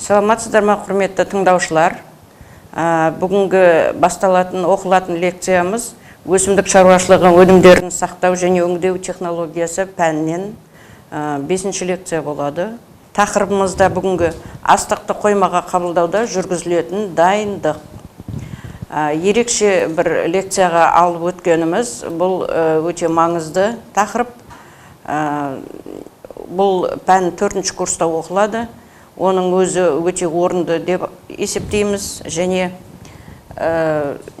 Саламатсыздар ма, құрметті тыңдаушылар? Бүгінгі басталатын, оқылатын лекциямыз өсімдік шаруашылығы өнімдерін сақтау және өңдеу технологиясы пәнінен бесінші лекция болады. Тақырыбымызда бүгінгі астықты қоймаға қабылдауда жүргізілетін дайындық. Ерекше бір лекцияға алып өткеніміз бұл өте маңызды тақырып. Бұл пән төртінші курста оқылады. Оның өзі өте орынды деп есептейміз және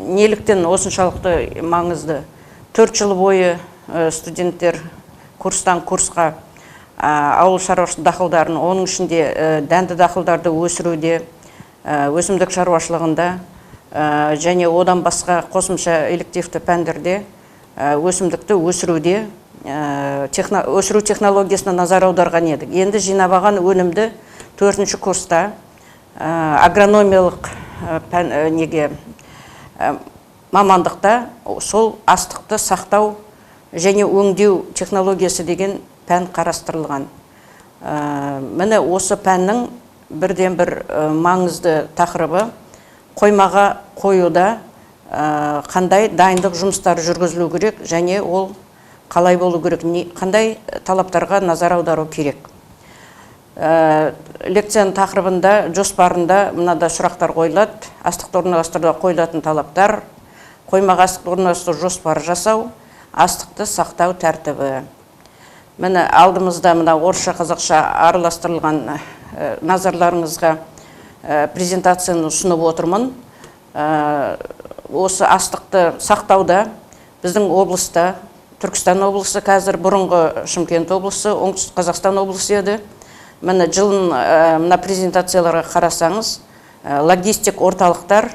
неліктен осыншалықты маңызды? 4 жыл бойы студенттер курстан курсқа ауыл шаруашылық дақылдарын, оның ішінде дәнді дақылдарды өсіруде, өсімдік шаруашылығында және одан басқа қосымша элективті пәндерде өсімдікті өсіруде, өсіру технологиясына назар аударған едік. Енді жинап алған өнімді төртінші курста агрономиялық пән, неге, мамандықта сол астықты сақтау және өңдеу технологиясы деген пән қарастырылған. Міне, осы пәннің бірден бір маңызды тақырыбы қоймаға қоюда қандай дайындық жұмыстары жүргізілу керек және ол қалай болу керек, қандай талаптарға назар аудару керек. Лекцияның тақырыбында, жоспарында мынада сұрақтар қойылады: астықты орналастыруда қойылатын талаптар, қоймаға астықты орналастыру жоспары жасау, астықты сақтау тәртібі. Міне, алдымызда мына орысша, қазақша араластырылған назарларыңызға презентацияны ұсынып отырмын. Осы астықты сақтауда біздің облыста, Түркістан облысы, қазір бұрынғы Шымкент облысы, Оңтүстік Қазақстан облысы еді. Міне, жылын мына презентацияларға қарасаңыз, логистик орталықтар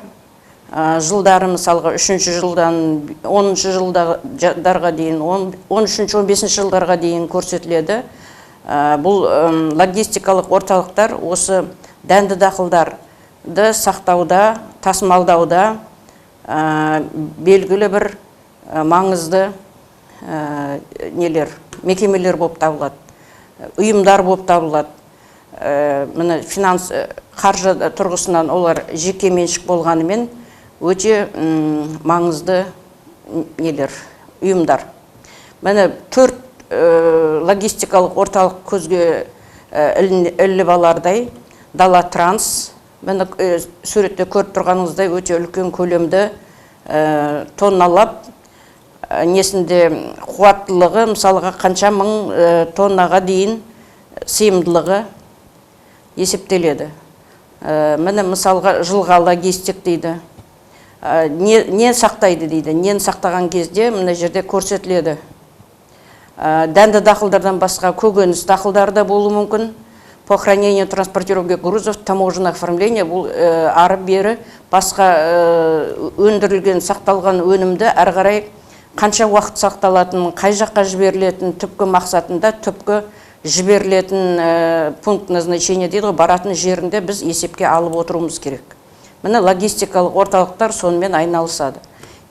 жылдары, мысалға, үшінші жылдан 10-жылдарға дейін, 13-, 15-жылдарға дейін көрсетіледі. Бұл логистикалық орталықтар осы дәнді дақылдарды сақтауда, тасымалдауда белгілі бір маңызды нелер, мекемелер болып табылады, ұйымдар болып табылады. Міне, финанс, қаржы тұрғысынан олар жеке меншік болғанымен, өте маңызды нелер, ұйымдар. Міне, төрт логистикалық орталық көзге ілініп алардай: Дала Транс, міне, суретте көріп тұрғаныңыздай, өте үлкен көлемді, тонналап, несінде қуаттылығы, мысалға, қанша мың тоннаға дейін сыйымдылығы есептеледі. Міне, мысалға, Жылға Логистик дейді. Не сақтайды дейді, нені сақтаған кезде, мына жерде көрсетіледі. Дәнді дақылдардан басқа көкөніс дақылдары да болуы мүмкін. По хранению, транспортировке грузов, таможенное оформление, бұл ары бері басқа өндірілген, сақталған өнімді әрі қарай қанша уақыт сақталатын, қай жаққа жіберілетін, түпкі мақсатында, түпкі жіберілетін пункт назначения дейді ғой, баратын жерінде біз есепке алып отыруымыз керек. Міне, логистикалық орталықтар сонымен айналысады.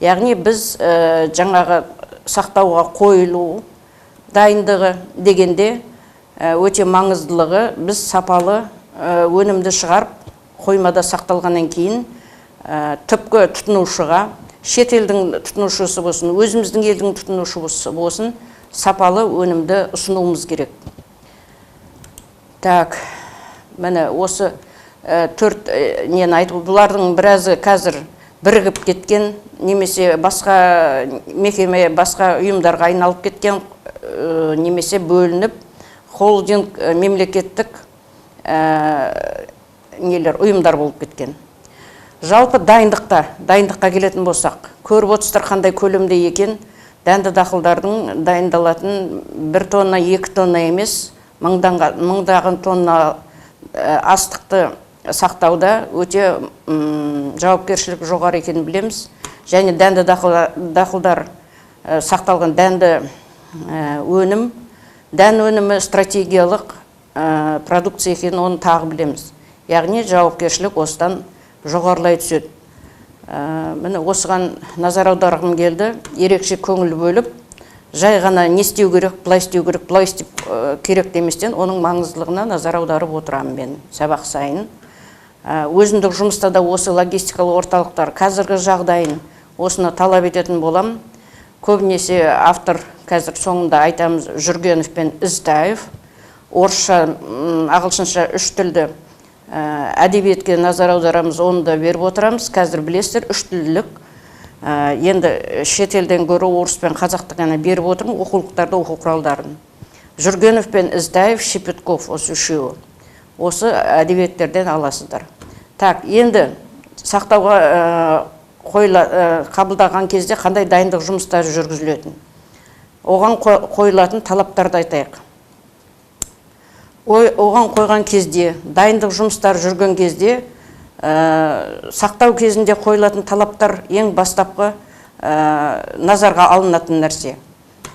Яғни біз жаңағы сақтауға қойылу дайындығы дегенде өте маңыздылығы, біз сапалы өнімді шығарып, қоймада сақталғаннан кейін түпкі тұтынушыға, шетелдің тұтынушысы болсын, өзіміздің елдің тұтынушысы болсын, сапалы өнімді ұсынуымыз керек. Так, міне, осы төрт нені айтып, бұлардың біразы қазір бірігіп кеткен немесе басқа мекеме, басқа ұйымдарға айналып кеткен, немесе бөлініп, холдинг, мемлекеттік нелер, ұйымдар болып кеткен. Жалпы дайындықта, дайындыққа келетін болсақ, көріп отырсыздар, қандай көлемде екен. Дәнді дақылдардың дайындалатын 1 тонна, 2 тонна емес, мыңдаған тонна астықты сақтауда өте жауапкершілік жоғары екенін білеміз. Және дәнді дақылдар сақталған дәнді өнім, дән өнімі стратегиялық продукция екенін, оны тағы білеміз. Яғни жауапкершілік осыдан жоғарылай түседі. Міне, осыған назар аударғым келді, ерекше көңіл бөліп, жай ғана не істеу керек, былай істеу керек, былай істеу керек деместен, оның маңыздылығына назар аударып отырамын мен сабақ сайын. Өзіндік жұмыста да осы логистикалық орталықтар қазіргі жағдайын осыны талап ететін болам. Көбінесе автор қазір соңында айтамыз Жүргенов пен Ізтаев. Орысша, ағылшынша үш тілді әдебиетке назар аударамыз, оны да беріп отырамыз. Қазір білесіздер, үш тілділік. Енді шетелден гөрі орыс пен қазақты ғана беріп отырмын, оқулықтарды, оқу құралдарын. Жүргенов пен Ізтаев, Шепетков, осы үшеуі. Осы әдебиеттерден аласыздар. Так, енді сақтауға қабылдаған кезде қандай дайындық жұмыстары жүргізілетін? Оған қойылатын талаптарды айтайық. Оған қойған кезде, дайындық жұмыстары жүрген кезде, сақтау кезінде қойылатын талаптар ең бастапқы назарға алынатын нәрсе.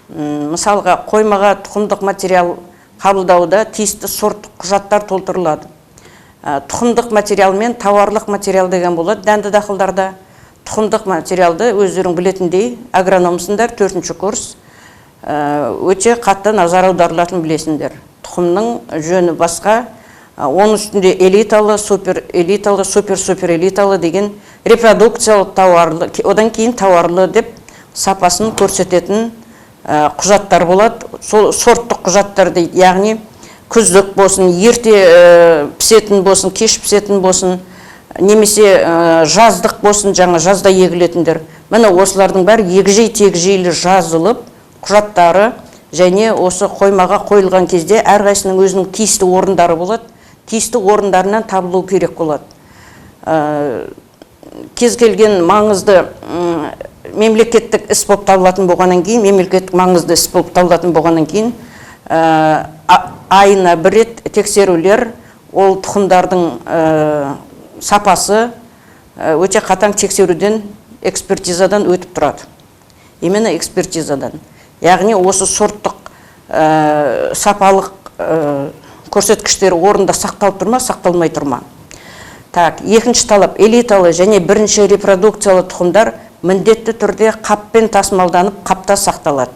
Мысалға, қоймаға тұқымдық материал қабылдауда тиісті сорттық құжаттар толтырылады. Тұқымдық материал мен тауарлық материал деген болады дәнді дақылдарда. Тұқымдық материалды өздерің білетіндей, агрономсыңдар, 4-ші курс, өте қатты назар аударылатын білесіңдер. Тұқымның жөні басқа, оның үстінде элиталы, супер элиталы, супер-супер элиталы деген репродукциялық тауарлы, одан кейін тауарлы деп сапасын көрсететін құжаттар болады. Сол сорттық құжаттар дейді, яғни күздік болсын, ерте пісетін болсын, кеш пісетін болсын, немесе жаздық болсын, жаңа жазда егілетіндер. Міне осылардың бәрі егжей-тегжейлі жазылып, құжаттары және осы қоймаға қойылған кезде әрқайсының өзінің тиісті орындары болады. Тиісті орындарынан табылу керек болады. Кез келген маңызды мемлекеттік іс болып табылатын болғаннан кейін, мемлекеттік маңызды іс болып табылатын болғаннан кейін, айына бір рет тексерулер, ол тұқымдардың сапасы өте қатаң тексеруден, экспертизадан өтіп тұрады. Именно экспертизадан. Яғни осы сорттық сапалық көрсеткіштері орында сақталып тұр ма, сақталмай тұр ма? Так, екінші талап, элиталы және бірінші репродукциялы тұқымдар міндетті түрде қаппен тасымалданып, қапта сақталады.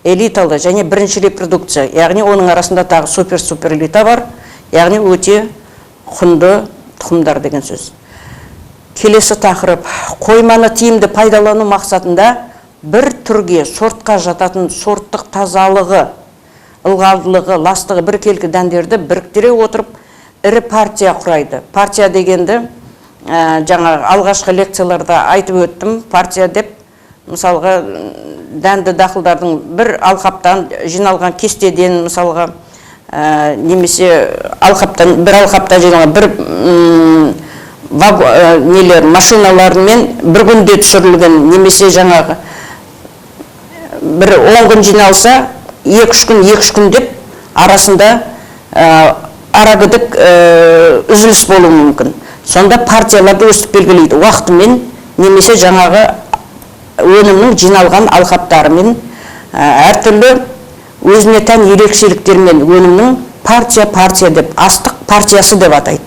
Элиталы және бірінші репродукция, яғни оның арасында тағы супер-супер элита бар, яғни өте құнды тұқымдар деген сөз. Келесі тақырып, қойманы тиімді пайдалану мақсатында бір түрге, сортқа жататын сорттық тазалығы, ылғалдылығы, ластығы біркелкі дәндерді біріктіре отырып, ірі партия құрайды. Партия дегенді жаңа алғашқы лекцияларда айтып өттім. Партия деп, мысалға, дәнді дақылдардың бір алқаптан жиналған кестеден, мысалға, немесе алқаптан, бір алқапта жиналған бір нелер, машиналармен бір күнде түсірілген, немесе жаңағы бір 10 күн жиналса, 2-3 күн, 2-3 күн деп арасында арагідік үзіліс болуы мүмкін. Сонда партияларды өстіп белгілейді. Уақытымен немесе жаңағы өнімнің жиналған алқаптарымен, әртүрлі өзіне тән ерекшеліктермен өнімнің партия-партия деп, астық партиясы деп атайды.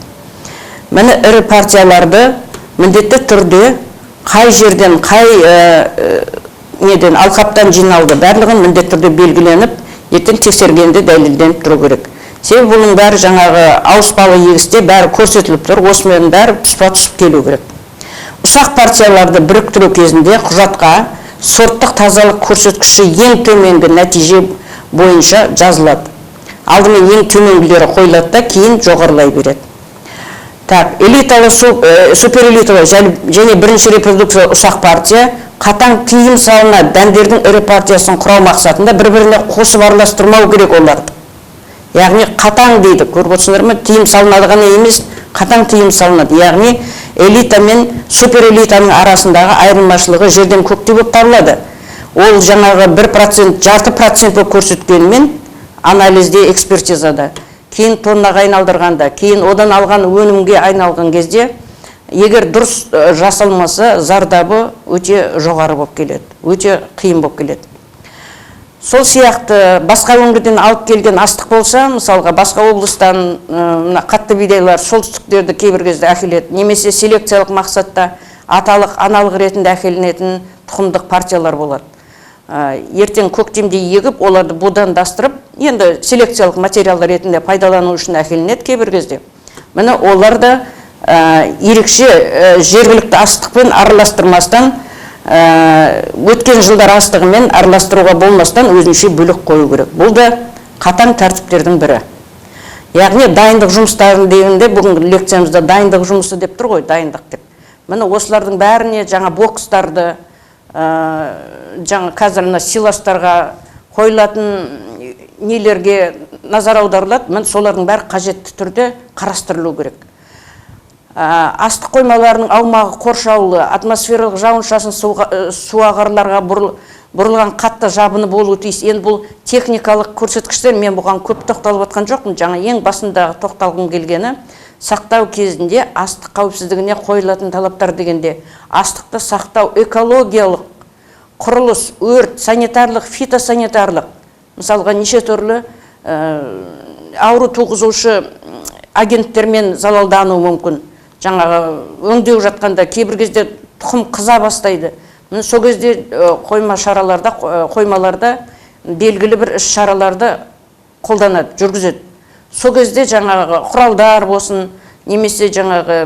Міне ірі партияларды міндетті түрде қай жерден, қай неден, алқаптан жиналды, барлығын міндетті түрде белгіленіп, ертең тексергенде дәлелденіп тұру керек. Себебі бұның бәрі жаңағы ауыспалы егісте бәрі көрсетіліп тұр, осымен бәрі тұспа-тұс келу керек. Ұсақ партияларды біріктіру кезінде құжатқа сорттық тазалық көрсеткіші ең төменгі нәтиже бойынша жазылады. Алдымен ең төменгілері қойылады да, кейін жоғарылай береді. Так, элиталы, суперэлиталы және бірінші репродукция ұсақ партия қатаң тыйым салынады. Дәндердің ірі партиясын құрау мақсатында бір-біріне қосып араластырмау керек оларды. Яғни қатаң дейді, көріп отырсыңдар ма, тыйым салынады ғана емес, қатаң тыйым салынады. Яғни элита мен суперэлитаның арасындағы айырмашылығы жерден көкте болып табылады. Ол жаңағы 1%, жарты процент болып көрсеткенімен анализде, экспертизада, кейін тоннаға айналдырғанда, кейін одан алған өнімге айналған кезде, егер дұрыс жасалмаса, зардабы өте жоғары болып келеді, өте қиын болып келеді. Сол сияқты басқа өңірден алып келген астық болса, мысалға басқа облыстан, мына қатты бидайлар солтүстіктерді кейбір кезде әкеледі, немесе селекциялық мақсатта аталық, аналық ретінде әкелінетін тұқымдық партиялар болады. Ертең көктемде егіп, оларды будандастырып, енді селекциялық материал ретінде пайдалану үшін әкелінеді кейбір кезде. Міне олар да ерекше жергілікті астықпен араластырмастан, өткен жылдар астығымен араластыруға болмастан өзінше бөлек қою керек. Бұл да қатаң тәртіптердің бірі. Яғни дайындық жұмыстарын дегенде, бүгінгі лекциямызда дайындық жұмысы деп тұр ғой, дайындық деп. Міне, осылардың бәріне жаңа бокстарды, жаңа қазір мына силостарға қойылатын нелерге назар аударылады. Міне, солардың бәрі қажетті түрде қарастырылу керек. Астық қоймаларының аумағы қоршаулы, атмосфералық жауын шашын су ағарларға бұрылған қатты жабыны болуы тиіс. Енді бұл техникалық көрсеткіштер, мен бұған көп тоқталып жатқан жоқпын. Жаңа ең басындағы тоқталғым келгені, сақтау кезінде астық қауіпсіздігіне қойылатын талаптар дегенде, астықты сақтау экологиялық, құрылыс, өрт, санитарлық, фитосанитарлық, мысалға, неше түрлі ауру туғызушы агенттермен залалдануы мүмкін. Жаңағы өңдеу жатқанда кейбір кезде тұқым қыза бастайды. Міне, сол кезде қойма шараларда, қоймаларда белгілі бір іс шараларды қолданады, жүргізеді. Сол кезде жаңағы құралдар болсын, немесе жаңағы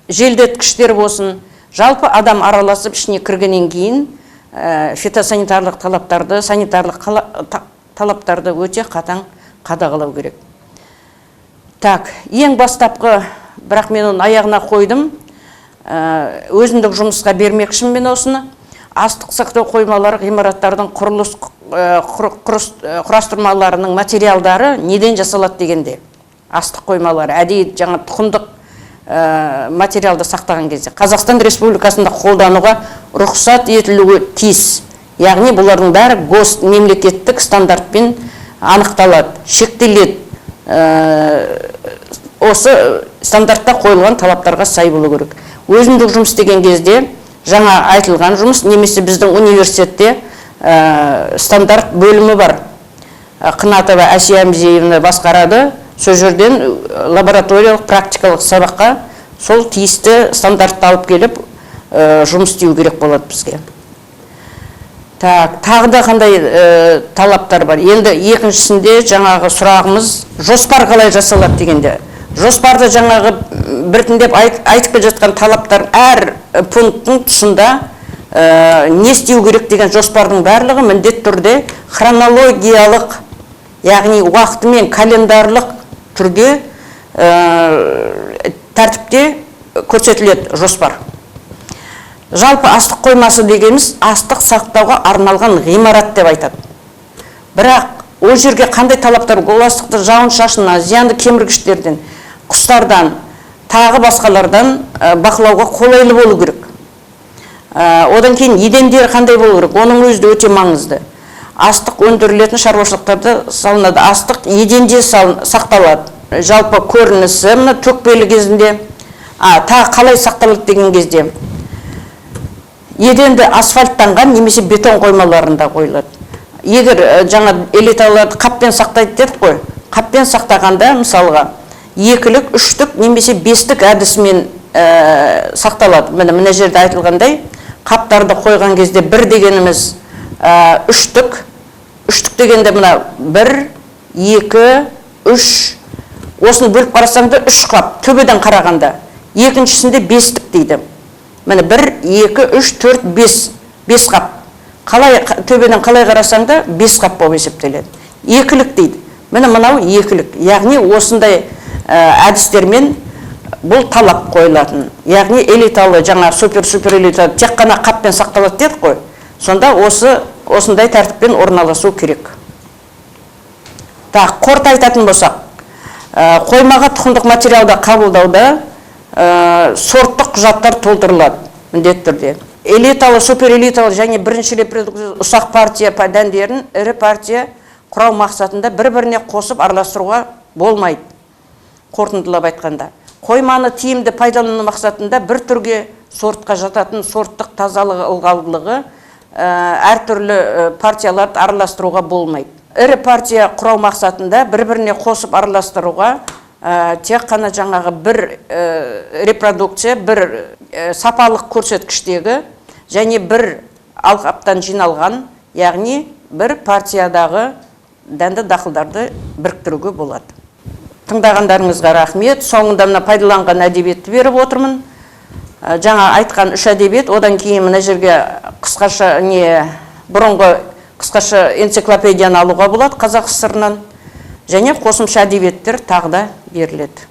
желдеткіштер болсын, жалпы адам араласып ішіне кіргеннен кейін фитосанитарлық талаптарды, санитарлық талаптарды өте қатаң қадағалау керек. Так, ең бастапқы, бірақ мен оны аяғына қойдым, өзіндік жұмысқа бермекшімін мен осыны. Астық сақтау қоймалары ғимараттардың құрылыс құрастырмаларының материалдары неден жасалады дегенде, астық қоймалары әдейі жаңа тұқымдық материалды сақтаған кезде Қазақстан Республикасында қолдануға рұқсат етілуі тиіс. Яғни бұлардың бәрі ГОСТ, мемлекеттік стандартпен анықталады, шектеледі. Осы стандартта қойылған талаптарға сай болу керек. Өзіндік жұмыс деген кезде жаңа айтылған жұмыс немесе біздің университетте стандарт бөлімі бар. Қынатова Әсия Мзеевна басқарады. Сол жерден лабораториялық практикалық сабаққа сол тиісті стандартты алып келіп, жұмыс істеу керек болады бізге. Так, тағы да қандай талаптар бар? Енді екіншісінде жаңағы сұрағымыз, жоспар қалай жасалады дегенде, жоспарды жаңағы біртіндеп айтып келе жатқан талаптар, әр пункттің тұсында не істеу керек деген жоспардың барлығы міндетті түрде хронологиялық, яғни уақытымен календарлық түрде, тәртіпте көрсетіледі жоспар. Жалпы астық қоймасы дегеніміз астық сақтауға арналған ғимарат деп айтады. Бірақ ол жерге қандай талаптар, ол астықты жауын шашыннан, зиянды кеміргіштерден, құстардан, тағы басқалардан бақылауға қолайлы болу керек. Одан кейін едендері қандай болу керек, оның өзі де өте маңызды. Астық өндірілетін шаруашылықтарда салынады, астық еденде сақталады. Жалпы көрінісі мына төкпелі кезінде, тағы қалай сақталады деген кезде, еденді асфальттанған немесе бетон қоймаларында қойылады. Егер жаңа элиталарды қаппен сақтайды дедік қой, қаппен сақтағанда, мысалға, екілік, үштік немесе бестік әдісімен сақталады. Міне, мына жерде айтылғандай, қаптарды қойған кезде бір дегеніміз үштік, үштік дегенде мына бір, екі, үш, осыны бөліп қарасаң да үш қап, төбеден қарағанда. Екіншісінде бестік дейді. Міне, бір, екі, үш, төрт, бес, бес қап. Қалай, төбеден қалай қарасаң да бес қап болып есептеледі. Екілік дейді. Міне, мынау екілік. Яғни осындай әдістермен бұл талап қойылатын. Яғни элиталы, жаңа супер, супер элита тек қана қаппен сақталады дедік қой. Сонда осындай тәртіппен орналасу керек. Так, қорыта айтатын болсақ, қоймаға тұқымдық материалды қабылдауда сорттық құжаттар толтырылады міндетті түрде. Элиталы, супер элиталы және бірінші репродукция ұсақ партия дәндерін ірі партия құрау мақсатында бір-біріне қосып араластыруға болмайды. Қорытындылап айтқанда, қойманы тиімді пайдалану мақсатында бір түрге, сортқа жататын сорттық тазалығы, ылғалдылығы әртүрлі партияларды араластыруға болмайды. Ірі партия құрау мақсатында бір-біріне қосып араластыруға тек қана жаңағы бір репродукция, бір сапалық көрсеткіштегі және бір алқаптан жиналған, яғни бір партиядағы дәнді дақылдарды біріктіруге болады. Тыңдағандарыңызға рахмет. Соңында мына пайдаланған әдебиетті беріп отырмын. Жаңа айтқан үш әдебиет, одан кейін мына жерге қысқаша не бұрынғы қысқаша энциклопедияны алуға болады Қазақ ССР-нан, және қосымша әдебиеттер тағы да беріледі.